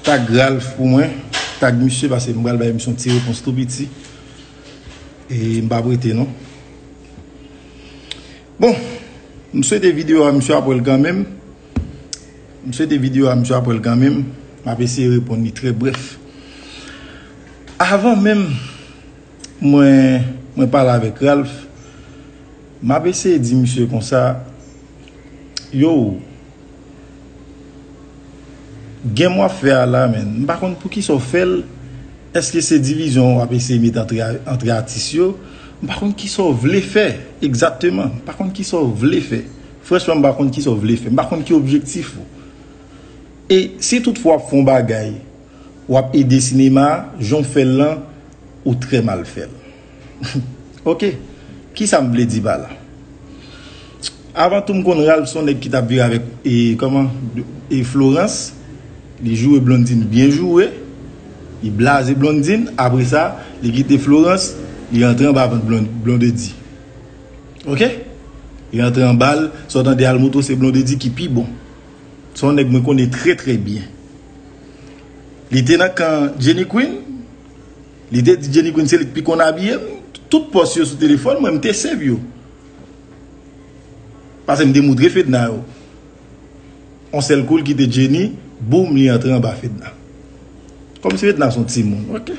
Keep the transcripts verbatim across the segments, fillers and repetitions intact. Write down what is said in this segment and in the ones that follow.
Tag Ralph pou mwen. Tag misye, paske m pral bay misye yon ti repons tou piti. E m p ap rete non. Bon, m swete videyo a misye ap wè l kanmenm. M swete videyo a misye ap wè l kanmenm. M ap eseye reponn li trè brèf. Avan menm mwen, mwen pale avèk Ralph, m ap eseye di misye konsa, yo, game w ap fè a la, menn, m pa konn poukisa w fè l. Èske se divizyon w ap eseye met antre, antre atis yo? M pa konn kisa w vle fè egzakteman. M pa konn kisa w vle fè. Franchman, m pa konn kisa w vle fè. M pa konn ki objektif ou. E si toutfwa w ap fè yon bagay, w ap ede sinema a, jan w fè l lan, ou trè mal fè l. Oke. Kisa m vle di pa la? Avan tou, m konn Ralph se yon nèg ki t ap viv avèk, e, kòman, e, Florence. Li joure Blondine byen joure. Li blaze Blondine. Apre sa, li kite Florence. Li antre anba vant Blon-, Blondedy. Oke? Li antre anba l. Sa w tande Almoto, se Blondedy ki pi bon. Se yon nèg mwen konnen trè, trè byen. Li te nan kan Jenny Queen. Li te di Jenny Queen se li k pi konn abiye m. Tout pòs yo sou telefòn mwen, m te save yo. Paske m te moutre Fedna yo. On sèl kou, l kite Jenny, boum, li antre anba Fedna. Kòmsi Fedna se yon timoun, oke.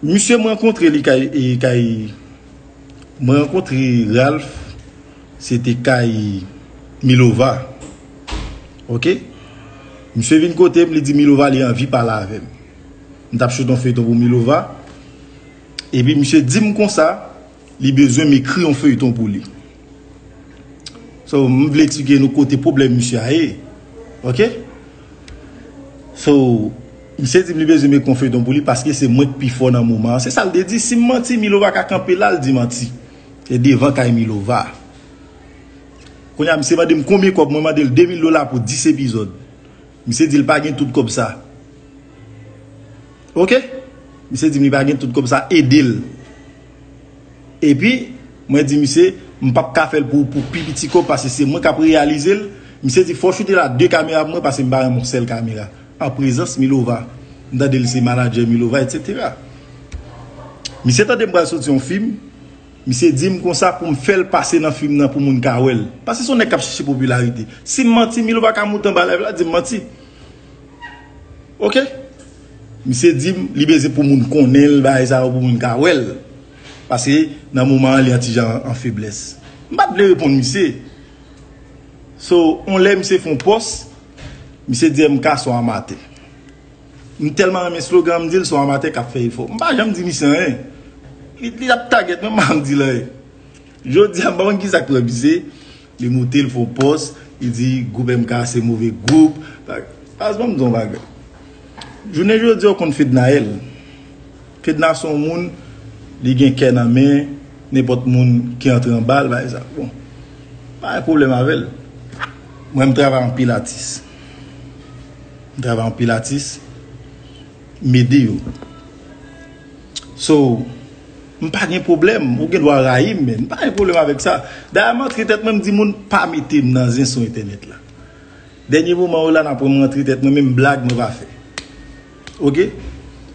Misye, m rankontre li kay, e, kay, mwen rankontre Ralph, se te kay Milova. Oke? Misye vin kote m, li di Milova li anvi pale avè m. M t ap choute yon feyton pou Milova. Epi misye di m konsa, li bezwen m ekri yon feyton pou li. So, m vle eksplike nou kote pwoblèm misye a ye. Oke? So, misye di m li bezwen m ekri yon feyton pou li paske se mwen k pi fò nan moman an. Se sa l te di. Si m manti, Milova ka kanpe la, l di manti. E devan kay Milova. Kounye a, misye mande m konbyen kòb, mwen mande l de mil dola pou dis epizòd. Misye di l pa gen tout kòb sa. Oke? Misye di m li pa gen tout kòb sa, ede l. Epi, mwen di misye, m p ap ka fè l pou, pou pi piti kòb, paske se mwen k ap reyalize l. Misye di, fò w choute l a de kamera pou mwen, paske m pa renmen yon sèl kamera. An prezans Milova. M tande l se manadjè Milova, etsetera. Misye tande m pral soti yon fim. Misye di m konsa pou m fè l pase nan fim nan pou moun ka wè l. Paske se yon nèg k ap chèche popilarite. Si m manti, Milova ka moute anba live la, di m manti. Oke? Misye di m li bezwen pou moun konnen l, bagay sa yo, pou moun ka wè l. Paske nan moman an, li an ti jan an, an feblès. M pa t vle reponn misye. So, on lè misye fè yon pòs, misye di M K se yon amatè. M tèlman renmen slogan an, m di l se yon amatè k ap fè efò. M pa janm di misye anyen. Li, li ap tagèt mwen, m pa janm di l anyen. Jodi a, m pa konn kisa k pran misye. Li moute, l fè yon pòs, li di gwoup M K se move gwoup. Baz, ban m di w yon bagay. Jounen jodi a, w konn Fednaelle. Fedna se yon moun, li gen kè nan men nenpòt moun ki antre anba l, bagay sa. Bon, pa gen pwoblèm avè l. Mwen, m travay anpil atis. M travay anpil atis. M ede yo. So, m pa gen pwoblèm. Ou gen dwa rayi m, men m pa gen pwoblèm avèk sa. Dayè, m antre tèt mwen, m di moun pa mete m nan zen sou entènèt la. Dènye moman yo la, n ap wè m rantre tèt mwen, menm blag mwen pa fè. Oke?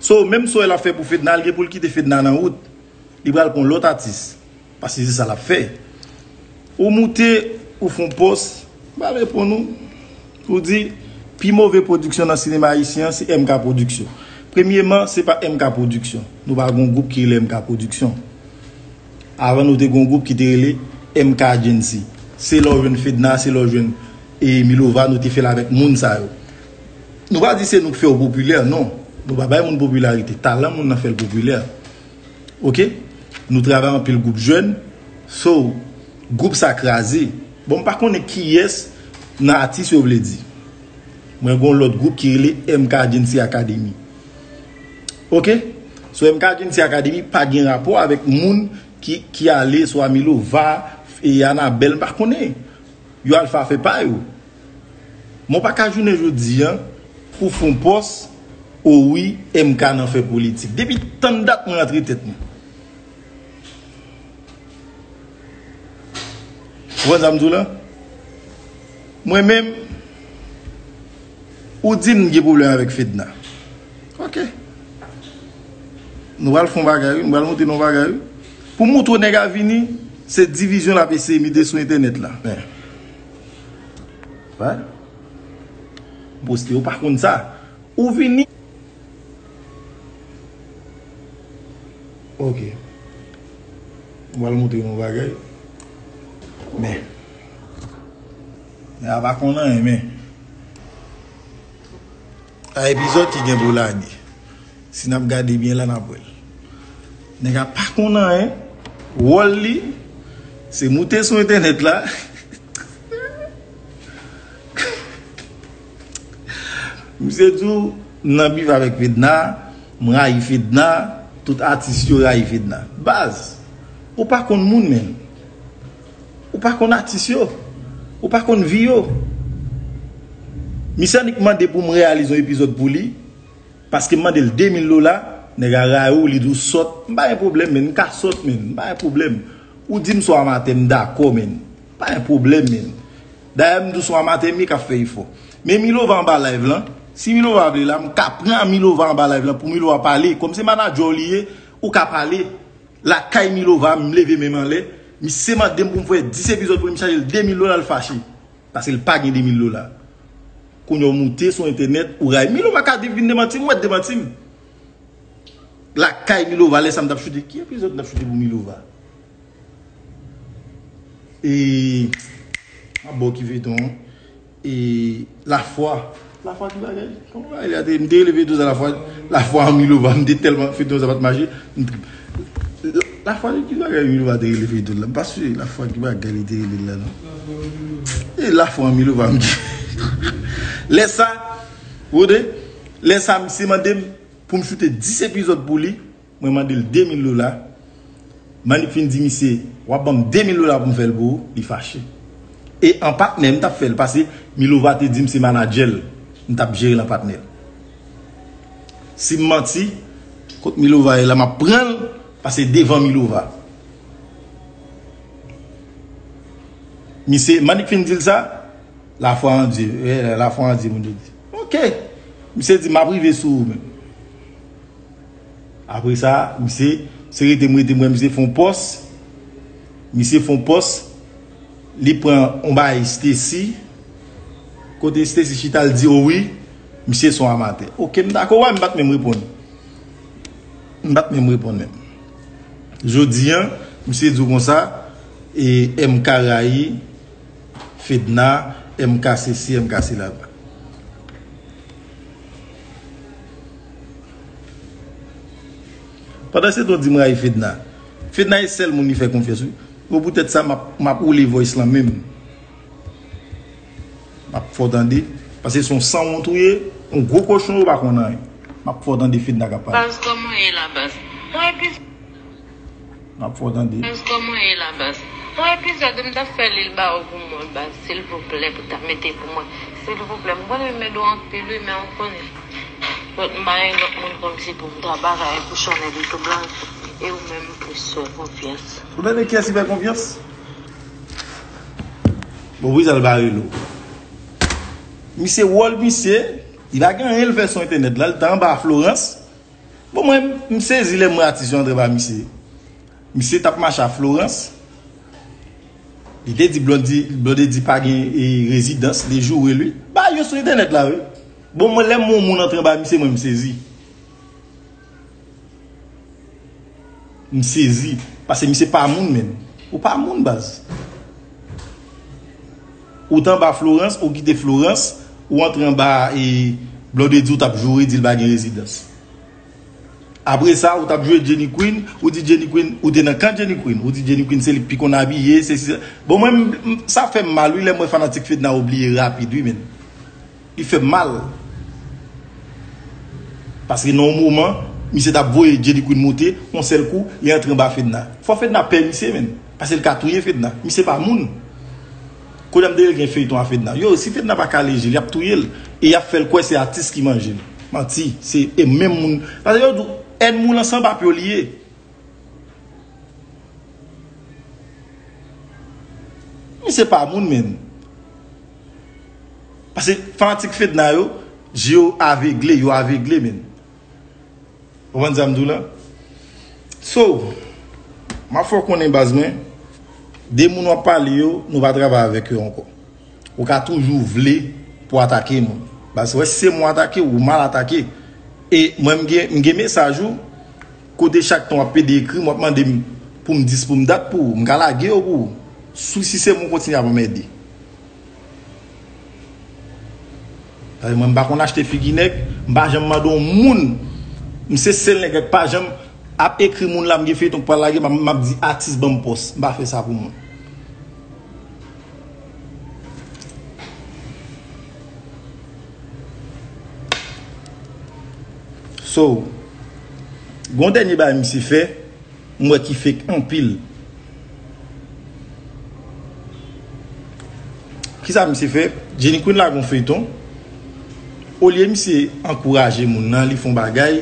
So, menm sa w wè l ap fè pou Fedna, l gen pou l kite Fedna nan wout. Li pral pran lòt atis. Paske se sa l ap fè. Ou moute, ou fè yon pòs, m pa reponn ou. Ou di, pi move pwodiksyon nan sinema ayisyen an, se M K Pwodiksyon. Premyeman, se pa M K Pwodiksyon. Nou pa gen yon gwoup ki rele M K Pwodiksyon. Avan, nou te gen yon gwoup ki te rele M K Agency. Se lè w jwenn Fedna, se lè w jwenn, e, Milova, nou te fè l avèk moun sa yo. Nou pa di se nou k fè yo popilè, non. Nou pa bay moun popilarite. Talan moun nan fè l popilè. Oke? Nou travay anpil gwoup jèn. So, gwoup sa kraze. Bon, m pa konnen kiyès nan atis yo vle di. Mwen gen yon lòt gwoup ki rele M K Agency Academy. Oke? So, M K Agency Academy pa gen rapò avèk moun ki, ki ale swa Milova, e Anabèl, m pa konnen. Yo al fè afè pa yo. Men w pa ka jounen jodi a pou fè yon pòs, o wi, M K nan fè politik. Depi tann dat mwen rantre tèt mwen. Ou konn sa m di w la? Mwen menm, Ou di m gen pwoblèm avèk Fedna. Ok. Nou pral fè yon bagay, wi. Nou pral monte nan yon bagay, wi. Pou m montre w nèg a vini, se divizyon l ap eseye mete sou entènèt la. Men. Wè. M poste, ou pa konn sa. Ou vini. Ok. M pral montre nou yon bagay. Men. Men a pa konn anyen, men. A epizòd ki gen pou lage. Si n ap gade byen la, n ap wè l. Nèg a pa konn anyen. Wòl li, se moute sou entènèt la. Misye di w, m nan bif avèk Fedna, m rayi Fedna, tout atis yo rayi Fedna. Baz, ou pa konn moun, menn. Ou pa konn atis yo. Ou pa konn vi yo. Misye annik mande pou m reyalize yon epizòd pou li. Paske m mande l de mil dola, nèg la rayi w, li di w sòt. M pa gen pwoblèm, menn. M ka sòt, menn. M pa gen pwoblèm. Ou di m se yon amatè, m dakò, menn. Pa gen pwoblèm, menn. Dayè, m di w se yon amatè, m ye k ap fè efò. Men Milova anba live lan. Si Milova vle la, m ka pran Milova anba live lan pou Milova pale. Kòm se manadjè w li ye, ou ka pale. Lakay Milova, m leve men m anlè. Misye mande m pou m fè dis epizòd pou li, m chaje l de mil dola, l fache. Paske l pa gen de mil dola. Kounye a w moute sou entènèt, ou rayi. Milova ka di, vin demanti m, m mèt demanti m. Lakay Milova, lè sa m t ap choute. Ki epizòd n t ap choute pou Milova? E, m ap ba w ki feyton an. E, Lafwa. Lafwa ki bagay? Kòman bagay la te ye? M te rele feyton sa Lafwa. Lafwa an Milova, m te tèlman feyton sa pa t mache. M te, La- Lafwa ki bagay Milova te rele feyton la? M pa swiv Lafwa ki bagay li te rele l la non. E Lafwa an Milova m di. Lè sa, Wode, lè sa misye mande m pou m choute dis epizòd pou li, mwen mande l de mil dola. Manik fin di misye, w ap ban m de mil dola pou m fè l pou ou, li fache. E an patnè, m t ap fè l, paske Milova te di m se manadjè l, m t ap jere l an patnè. Si m manti, kot Milova ye la, m ap pran l, paske devan Milova. Misye, Manik fin di l sa, Lafwa an Dye, eh, lafwa an Dye, moun yo di. Ok, misye di, m ap rive sou ou menm. Apre sa, misye, se rete m rete m wè misye fè yon pòs. Misye fè yon pòs. Li pran yon bagay Stacy. Kote Stacy chita, l di, o wi, misye se yon amatè. Ok, m dakò, wè, m pa t menm reponn. M pa t menm reponn menm. Jodi a, misye di w konsa, e M K rayi Fedna, M K sesi, M K sela. Pandan se tan w di m rayi Fedna. Fedna e sèl moun li fè konfyans, wi. Bon, poutèt sa, m ap, m ap woule voice lan menm. M ap fè w tande. Paske se yon sanwont ou ye, yon gwo kochon ou pa konn anyen. M ap fè w tande Fedna k ap pale. Baz, kòman w ye la, baz? Yon epi- M ap fè w tande. Baz, kòman w ye la, baz? Yon epizòd, m t ap fè li l ba ou pou mwen, baz, silvouplè, pou ta mete pou mwen. Silvouplè, m konn renmen do anpil, wi, men ou konnen. Lòt, m pa gen lòt moun kòmsi pou m ta bagay pou chanèl YouTube lan, e ou menm m plis fè konfyans. Ou tande kiyès li fè konfyans? Bon, Brizal Barelo. Misye wòl misye, li pa gen anyen l fè sou entènèt la, li t anba Florence. Bon, mwen, m sezi lè m wè atis yo antre ba misye. Misye t ap mache a Florence. Li te di Blondedy, Blondedy pa gen, e, rezidans, li joure l, wi. Bagay yo sou entènèt la, wi. Bon, mwen, lè m wè yon moun antre anba misye, mwen, m sezi. M sezi. Paske misye pa moun, menn. Ou pa moun, baz. Ou t anba Florence, ou kite Florence, ou antre anba, e, Blondedy, ou t ap joure, di l pa gen rezidans. Apre sa, ou t ap jwe Jenny Queen, ou di Jenny Queen, ou te nan kan Jenny Queen, ou di Jenny Queen se li k pi konn abiye, se, se. Bon, mwen, m, m, sa fè m mal, wi, lè m wè fanatik Fedna yo bliye rapid, wi, menn. Li fè m mal. Paske nan yon moman, misye t ap voye Jenny Queen monte, yon sèl kou, li antre anba Fedna. Fò Fedna pè misye, menn. Paske l ka touye Fedna. Misye pa moun. Kounye a m te rele gen feyton a Fedna. Yo, si Fedna pa kale je l, y ap touye l. E y ap fè l kwè se atis ki manje l. Manti. Se e menm moun. Paske yo di w, ènmi w lan san papye w li ye. Misye pa moun, menn. Paske fanatik Fedna yo, Je yo avegle, yo avegle, men. Ou konprann sa m di w la? So, m ap fè w konnen baz mwen, de moun w ap pale yo, nou pa travay avèk yo ankò. Ou ka toujou vle pou atake moun. Baz, wè, si se mwen atake, ou mal atake. E mwen, m gen, m gen mesaj ou, kote chak tan w ap pede ekri m, w ap mande m pou m dis pou m dat pou ou. M ka lage yo pou ou. Si, si se mwen kontinye ap anmède. Paske mwen, m pa konn achte figi nèg, m pa janm mande yon moun. M se sèl nèg k pa janm ap ekri moun la, m gen feyton k pral lage, m ap, m ap di atis ban m pòs. M pa fè sa pou moun. So, gon dènye bagay misye fè, m wè ki fake anpil. Kisa misye fè? Jenny Queen lage yon feyton. Olye misye ankouraje moun nan, li fè yon bagay.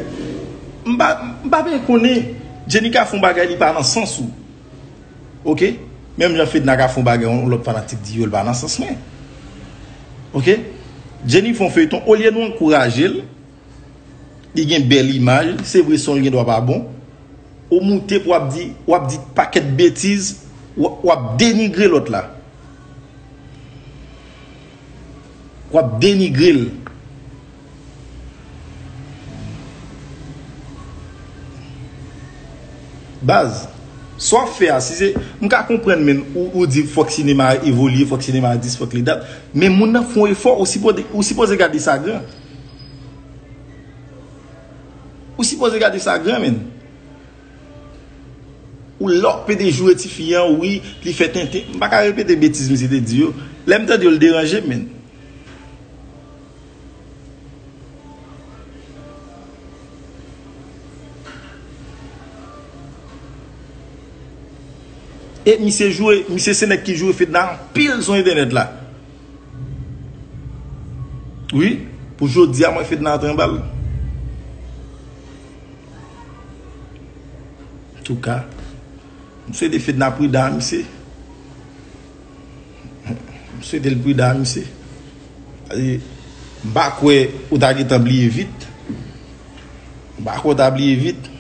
M pa, m pa byen konnen. Jenny ka fè yon bagay, li pa nan sans ou. Oke? Menm jan Fedna ka fè yon bagay, yon lòt fanatik di yo, li pa nan sans mwen. Oke? Jenny fè yon feyton, olye nou ankouraje l, li gen bèl imaj, se vre son l gen dwa pa bon. Ou moute pou w ap di, w ap di pakèt betiz, w, w ap denigre lòt la. W ap denigre l. Baz, sa w ap fè a, si se, m ka konprann, men ou, ou di fòk sinema a evolye, fòk sinema a dis, fòk li dat. Men moun nan fè yon efò, ou sipoze, ou sipoze gade sa gran. Ou sipoze gade sa gran, men. Ou lè w ap pede joure tifi an, wi, li fè tenten. M pa ka repete betiz misye te di yo. Lè m tande yo, l deranje m, men. E misye joure, misye se nèg ki joure Fedna anpil sou entènèt la. Wi, pou jodi a, mwen Fedna antre anba l. Antouka, m swete Fedna pridan a misye. M swete l pridan a misye. Paske m pa kwè ou ta gentan bliye vit. M pa kwè w ta bliye vit.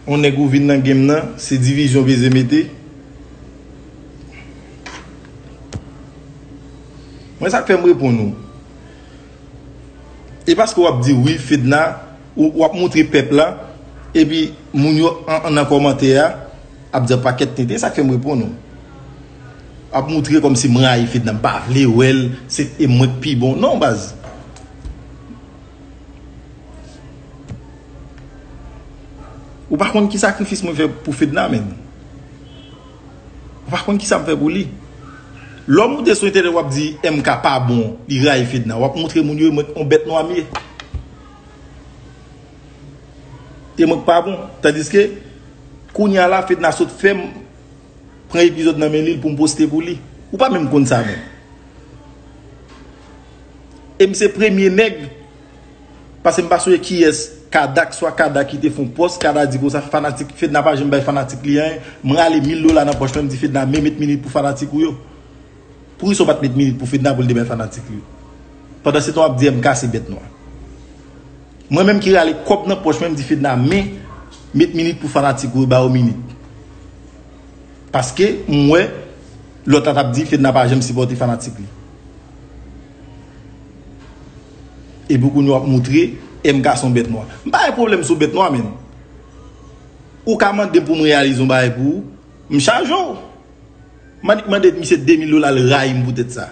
Yon nèg ou vin nan game nan, se divizyon w bezwen mete. Mwen, sa k fè m reponn ou. E paske w ap di wi, Fedna, ou, w ap montre pèp la, epi moun yo an, an nan kòmantè a ap di pakèt tenten, sa k fè m reponn ou. Ap montre kòmsi m rayi Fedna, m pa vle wè l, se e mwen k pi bon. Non, baz. Ou pa konn ki sakrifis mwen fè pou Fedna, menm. Ou pa konn kisa m fè pou li. Lè w moute sou entènèt, w ap di M K pa bon, li rayi Fedna. W ap montre moun yo, mwen, on bèt nwa m ye. E mwen k pa bon. Tandiske, kounye a la, Fedna sot fè m pran epizòd nan men li pou m poste pou li. Ou pa menm konn sa menm. E m se premye nèg, paske m pa sonje kiyès, Kadak, swa Kadak ki te fè yon pòs, Kadak di konsa, fanatik, Fedna pa janm bay fanatik li anyen. M rale mil dola nan pòch mwen, m di Fedna, men met minit pou fanatik ou yo. Poukisa w pa t met minit pou Fedna pou l te bay fanatik li yo? Pandan se tan w ap di M K se bèt nwa. Mwen menm ki rale kòb nan pòch mwen, m di Fedna, men met minit pou fanatik ou yo, ba yo minit. Paske m wè lòt la t ap di Fedna pa janm sipòte fanatik li. Epi kounye a w ap moutre M K se yon bèt nwa. M pa gen pwoblèm sou bèt nwa, menm. Ou ka mande m pou m reyalize yon bagay pou ou, m chaje w. M annik mande misye de mil dola, l rayi m poutèt sa.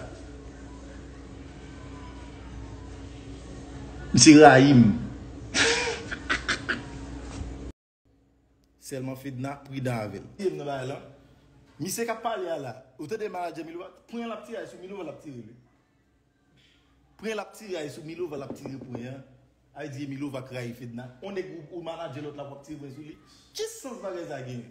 Misye rayi m. Sèlman Fedna pridan avè l. Misye k ap pale a la, ou tande manadjè Milova, pran l ap tire sou Milova, l ap tire li. Pwen l ap tire a, e sou Milova l ap tire pwen an. Ay di e Milova k rayi Fedna. On nèg ou, ou manadjè lòt la pou ap tire pwen sou li. Ki sans bagay sa genyen?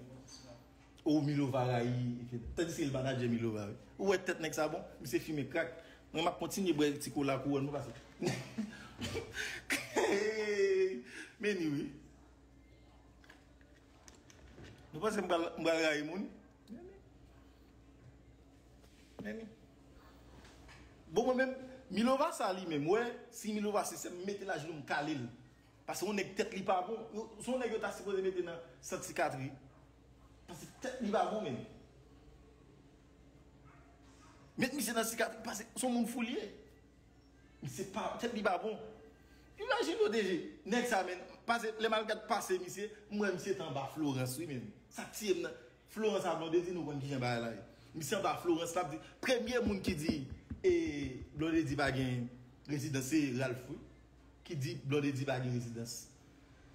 O Milova rayi Fedna. Tandiske l manadjè Milova, wi. Ou wè tèt nèg sa bon? Misye fimen krak. Mwen m ap kontinye bwè ti kola kouwòn mwen pase. Men ni wi. Nou panse m pral, m pral rayi moun? Men ni. Bon, mwen menm, Milova sa li menm, wè, si Milova se sè m, mete l ajenou m kale l. Paske yon nèg tèt li pa bon, yo- se yon nèg yo ta sipoze mete nan sant sikatri. Paske tèt li pa bon menm. Met misye nan sikatri, paske se yon moun fou li ye. Misye pa, tèt li pa bon. Imajine w deje, nèg sa menm, paske lè m al gad pase misye, m wè misye te anba Florence wi menm. Sa k tiye m nan, Florence a Blondedy, nou konn kijan bagay la ye. Misye anba Florence, l ap di, premye moun ki di e, Blondedy pa gen rezidans, se Ralph wi. Ki di Blondedy pa gen rezidans.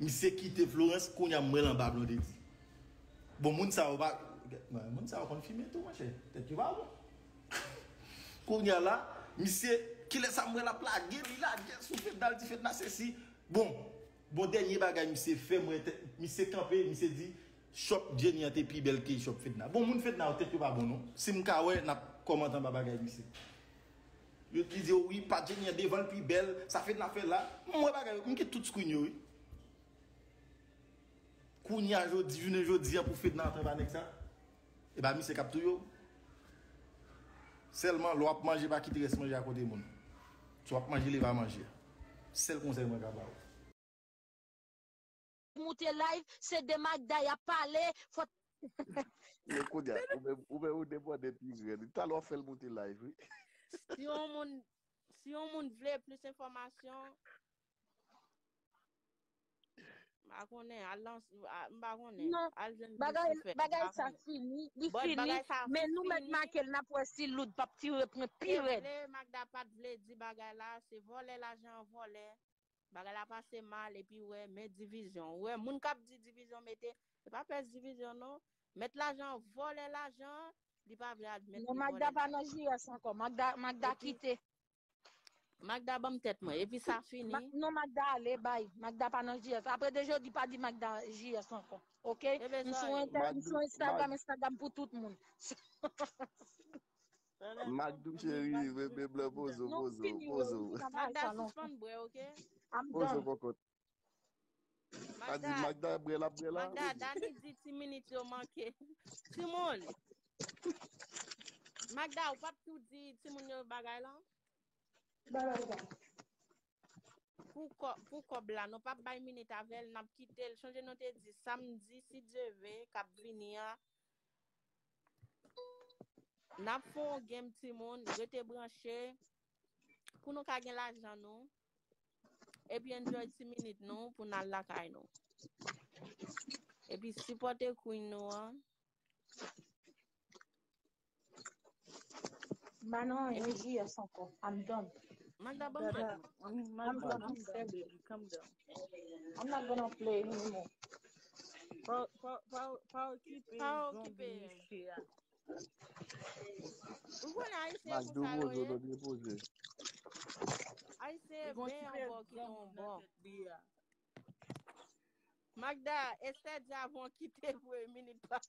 Misye kite Florence, kounye a m wè l anba Blondedy. Bon, moun sa yo pa, moun sa yo konn fimen tou, monchè. Tèt yo pa bon. Kounye a la, misye, kilè sa m wè l ap lage, li lage sou Fedna, l di Fedna sesi. Bon, bon, dènye bagay misye fè, m wè tèt, misye kanpe, misye di, shop Jenny an te pi bèl ke shop Fedna. Bon, moun Fedna yo tèt yo pa bon non. Si m ka wè, n ap kòmante anba bagay misye. Yo di yo wi, pa Jenny an devan l pi bèl, sa Fedna fè la. M wè bagay yo, m gen tout screen yo wi. Kounye a jodi, jounen jodi an pou Fedna antre anba nèg sa. E pa misye k ap touye w. Sèlman, lè w ap manje, pa kite rès manje a kote moun. Si w ap manje, leve a manje. Sèl konsèy mwen ka ba w. Moute live, se de Magda y ap pale, fò Yo kounye a, ou menm ou menm ou demande pi rèd. Talè w ap fè l moute live wi. Si yon moun si yon moun vle plis enfòmasyon, m pa konnen, al nan, m pa konnen, non, al jwenn bagay Lucifer, m bagay pa sa konnen. Fini, li But fini, bagay sa men nou mèt fini. Make l n ap wè si Loud p ap tire pran pi Se rèd. Vre, Magda pa t vle di bagay la, se vòlè lajan an vòlè. Bagay la pase mal, epi wè, men divizyon. Wè, moun k ap di divizyon mete, se pa pès divizyon non. Mèt lajan an vòlè lajan an, li pa vle admèt Non, li Magda vòlè pa lajan. Nan J S ankò. Magda, Magda Epi- kite. Magda ban m tèt mwen, epi sa fini. Ma- Non, Magda ale, bay. Magda pa nan J S. Apre de jodi, pa di Magda J S ankò. Ok? Ebe, M sou sorry. enter- m sou Mag- Instagram, Mag- Instagram pou tout moun. Magdou cheri, men men blan pozo, Non, pozo, fini, pozo. fini nan bagay Magda sa, non. Sispann bwè, ok? I'm Pozo done. Kokot. A di Magda, Magda bwè l ap bwè la. Magda, Dani di ti minit yo manke. Timoun. Magda, ou p ap tou di timoun yo bagay lan? Pou kò- pou kòb la, nou p ap bay minit avè l, n ap kite l. Chonje nou te di samdi, si Dye ve, k ap vini an. N ap fè yon game timoun, rete branche. Pou nou ka gen lajan nou. Epi enjoy ti minit nou pou n al lakay nou. Epi sipòte queen nou an. Ba non, yon J S ankò. I'm done. Magda ban m tèt mwen. Magda, I'm faible, calm down. I'm not gonna play anymore. Pa pa pa pa okipe Pa zonbi okipe. Misye a. Ou konnen ayisyen Magdou konsa yo pozo, ye. Dodye poze. Ayisyen ben yon bò ki yon bò. Magda, Esther di avan kite vre minit pa.